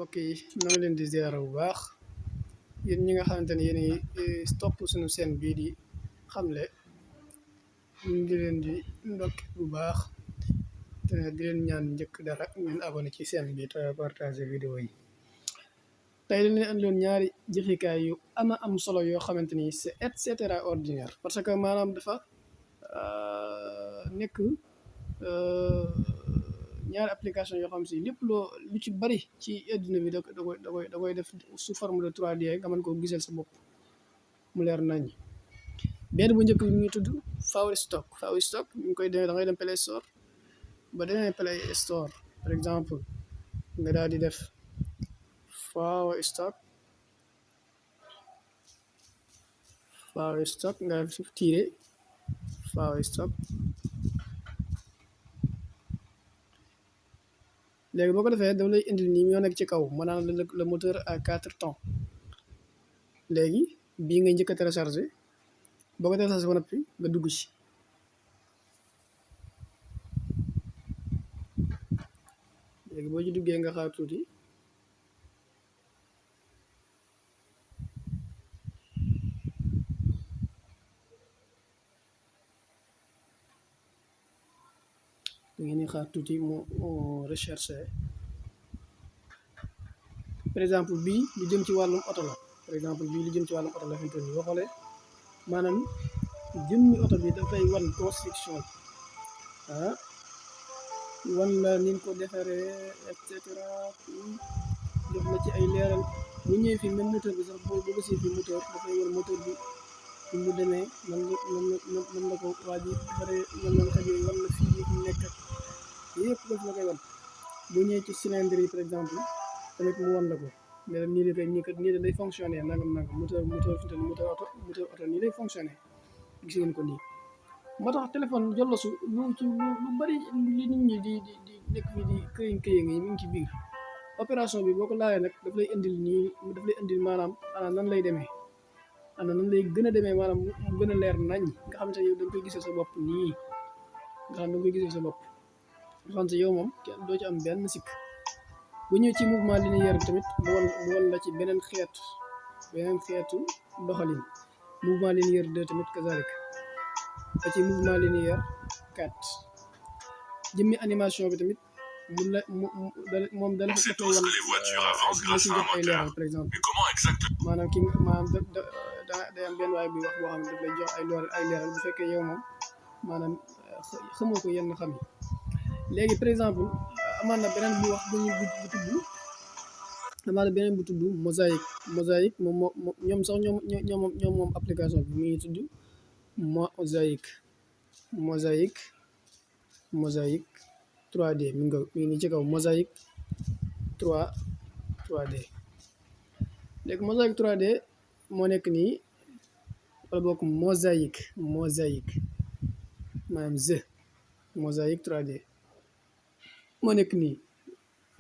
mbokk yi noo ngi leen di ziara bu baax yéen ñi nga xamante ne yéen topp suñu seen bii di xamle ñu ngi leen di ndokk bu baax te di leen ñaan njëkk dara ngeen abonné ci seen bi te partager vidéo yi. tey dañ leen andiloon ñaari jëfikaay yu ama am solo yoo xamante ni c'est et cetera ordinaire parce que maanaam dafa nekk ñaari application yoo xam si lépp lu ci bari ci adduna bi da koy def sous forme de 3D nga mën koo gisal sa bopp mu leer nañ. benn bu njëkk bi mu ngi tudd Fawstock ñu ngi koy demee da ngay dem Play Store ba demee Play Store par exemple nga daal di def Fawstock nga def tiire Fawstock. léegi boo ko defee daf lay indil nii ñoo nekk ci kaw maanaam le moteur à 4 temps. léegi bii nga njëkk a téléchargé boo ko téléchargé ba noppi nga dugg ci léegi boo ci duggee nga xaar tuuti da ngeen di xaar tuuti mu recherché par exemple bii lu jëm ci wàllum oto la fi mu toll nii boo xoolee maanaam jëmmi oto bi dafay wan construction wan la ni ko defaree et cetera jox la ci ay leeral bu ñëwee fii même moteur bi sax boo gisee fii moteur dafay wan moteur bi mu demee man la ko waa ji defaree wan la xaj yooyu wan la fii mu nekk yëpp daf la koy wan. bu ñëwee ci cylindre yi par exemple tamit mu wan la ko mais nii la koy nii lay fonctionné nangam moteur oto nii lay fonctionné gis ngeen ko nii. moo tax téléphone jollosu lu bari li nit ñi di nekk fii di këying yi mu ngi ci biir opération bi boo ko laalee nag daf lay indil maanaam nan lay demee nan lay gën a demee maanaam mu gën a leer nañ nga xam ne yow da nga koy gisee sa bopp nii nga xam ne da nga koy gisee sa bopp nga xam ne yow moom kenn doo ci am benn sikk. bu ñëw ci mouvement linéaire bi tamit mu won la ci beneen xeetu doxalin mouvement linéaire 2 tamit kazalik ba ci mouvement linéaire 4 jëmmi animation bi tamit moom dala fa dafay wan si jox ay leeral par exemple maanaam day am benn waay bi wax boo xam ne daf lay jox ay leeral bu fekkee yow moom maanaam xamoo ko yenn xam yi. léegi par exemple amaan na beneen bu wax bu tudd mosaïque moom ñoom sax ñoom moom application bi mu ngi tudd mosaïque 3D mi ngi nii ci kaw mosaïque 3D. léegi mosaïque 3D moo nekk nii wala bokk mosaïque maanaam mosaïque 3D moo nekk nii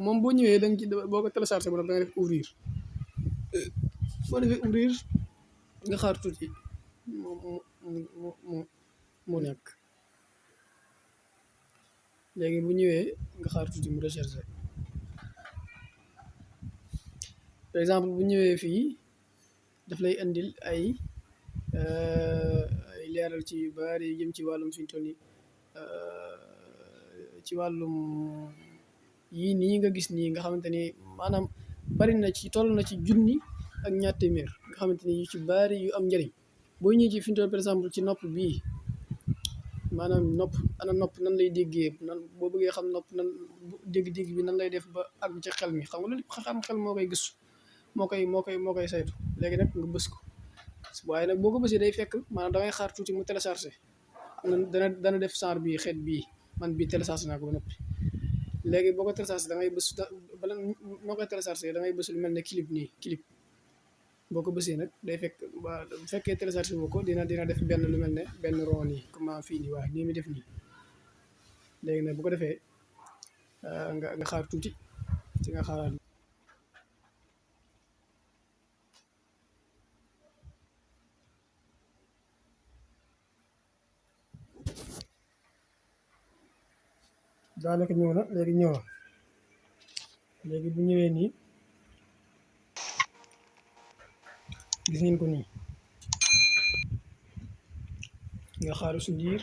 moom boo ñëwee da nga ci boo ko téléchargé ba da nga def ouvrir boo defee ouvrir nga xaar tuuti mu nekk. léegi bu ñëwee nga xaar tuuti mu recherché par exemple bu ñëwee fii daf lay indil ay leeral ci yu bari jëm ci wàllum fi ñu toll nii ci wàllum yii nii nga gis nii nga xamante ni maanaam bari na ci toll na ci 1,000 ak ñaar téeméer nga xamante ni yu ci bari yu am njëriñ. boo ñëwee ci fi ñu toll par exemple ci nopp bii maanaam nopp nan lay déggee boo bëggee xam nopp nan dégg bi nan lay def ba àgg ci xel mi xam nga loolu xel moo koy gëstu moo koy saytu. léegi nag nga bës ko waaye nag boo ko bësee day fekk maanaam dangay xaar tuuti mu téléchargé dana def genre bii xeet bii man bii téléchargé naa ko ba noppi. léegi boo ko téléchargé da ngay bës bala moo koy téléchargé da ngay bës lu mel ne clip boo ko bësee nag day fekk bu fekkee téléchargé boo ko dina def benn lu mel ne benn rond nii comme fii nii waaye nii mi def nii. léegi nag bu ko defee nga xaar tuuti ci nga xaaraat daanaka ñëw na léegi bu ñëwee nii gis ngeen ko nii nga xaaru si diir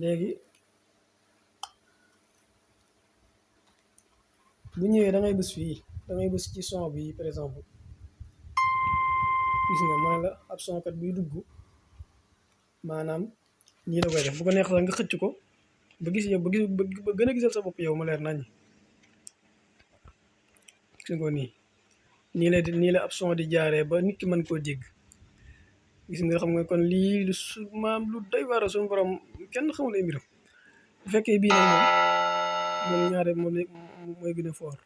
léegi bu ñëwee da ngay bës fii da ngay bës ci son bi par exemple gis nga ma ne la ab sonkat buy dugg maanaam nii la koy def bu ko neex sax nga xëcc ko ba gis yow ba gën a gisal sa bopp yow ma leer nañ gis nga ko nii la ab son di jaaree ba nit ki mën koo dégg gis nga xam nga kon lii lu su maam lu doy waar suñu borom kenn xamul ay mbiram bu fekkee bii nag moom ñaare moom mooy gën a foor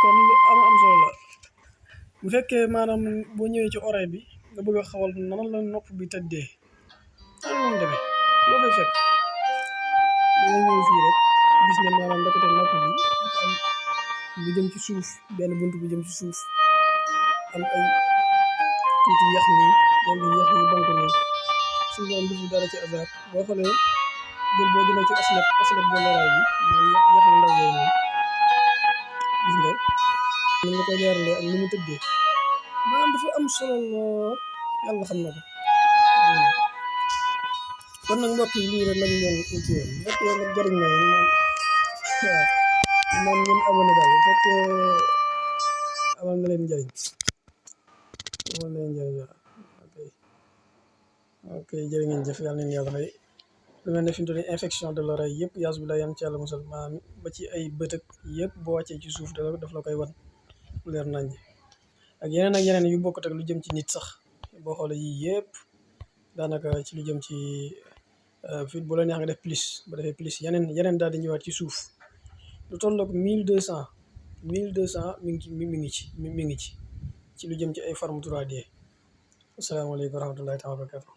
kon lu am solo la bu fekkee maanaam boo ñëwee ci oreille bi nga bëgg a xawal nan la nopp bi tëddee nan la demee loo fay fekk nga ñëw fii rek gis ne maanaam ndekete nopp bi dafa am bu jëm ci suuf benn bunt bu jëm ci suuf am ay tuuti yax nii yenn yax yi bank nii suñu borom defu dara ci hasard boo xoolee boo jëlee ci aslet de l'oreille bi mooy yax yu ndaw yooyu noonu gis nga ni nga ko jaaralee ak ni mu tëddee maanaam dafa am solo lool yàlla xam na ko kon nag mbokk yi lii rek lañ leen uti woon bu fekkee nag jëriñ na leen waaw man ngeen abonné daal bu fekkee amal na leen njëriñ waaw ok jërë ngeen jëf yàlla nañu yàlla fay lu mel ne fi mu toll nii infection de l'oreille yëpp yaas bi la yan ci yàlla musal maanaam ba ci ay bët ak yëpp boo wàccee ci suuf daf la koy wan leer nañ ak yeneen yu bokkut ak lu jëm ci nit sax boo xoolee yii yëpp daanaka ci lu jëm ci fi bu la neex nga def plus ba defee plus yeneen daal di ñëwaat ci suuf lu tollook 1200 mi ngi ci lu jëm ci ay forme 3D asalaamaaleykum wa rahmatullahi taala wa barakatu